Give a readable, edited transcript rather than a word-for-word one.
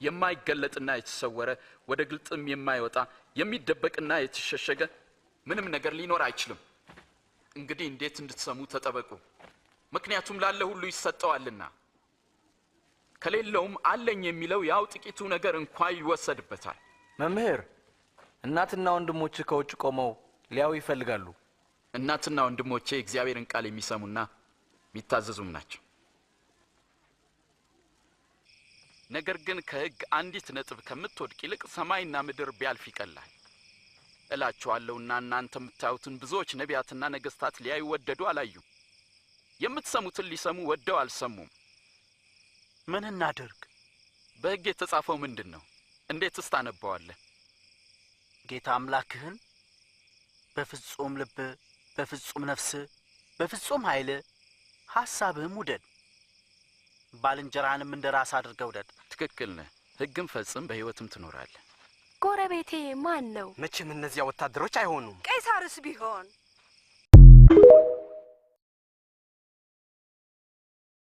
የማይገለጥና የተሰወረ፣ ወደ ግልጥም የማይወጣ፣ የሚደበቅና የተሸሸገ ምንም ነገር ሊኖር አይችልም። እንግዲህ እንዴት እንድትሰሙ ተጠበቁ። ምክንያቱም ላለ ሁሉ ይሰጠዋልና፣ ከሌለውም አለኝ የሚለው ያው ጥቂቱ ነገር እንኳ ይወሰድበታል። መምህር፣ እናትና ወንድሞችህ ከውጭ ቆመው ሊያዩ ይፈልጋሉ። እናትና ወንድሞቼ የእግዚአብሔርን ቃል የሚሰሙና የሚታዘዙም ናቸው። ነገር ግን ከሕግ አንዲት ነጥብ ከምትወድቅ ይልቅ ሰማይና ምድር ቢያልፍ ይቀላል እላችኋለሁና እናንተ የምታዩትን ብዙዎች ነቢያትና ነገሥታት ሊያዩ ወደዱ፣ አላዩም። የምትሰሙትን ሊሰሙ ወደው አልሰሙም። ምን እናድርግ? በሕግ የተጻፈው ምንድን ነው? እንዴትስ ታነበዋለህ? ጌታ አምላክህን በፍጹም ልብህ፣ በፍጹም ነፍስህ፣ በፍጹም ኃይልህ፣ ሐሳብህም ውደድ። ባልንጀራህንም እንደ ራስህ አድርገህ ውደድ። ትክክል ነህ። ሕግን ፈጽም፣ በሕይወትም ትኖራለህ። ጎረቤቴ ማን ነው? መቼም እነዚያ ወታደሮች አይሆኑም። ቄሳርስ ቢሆን?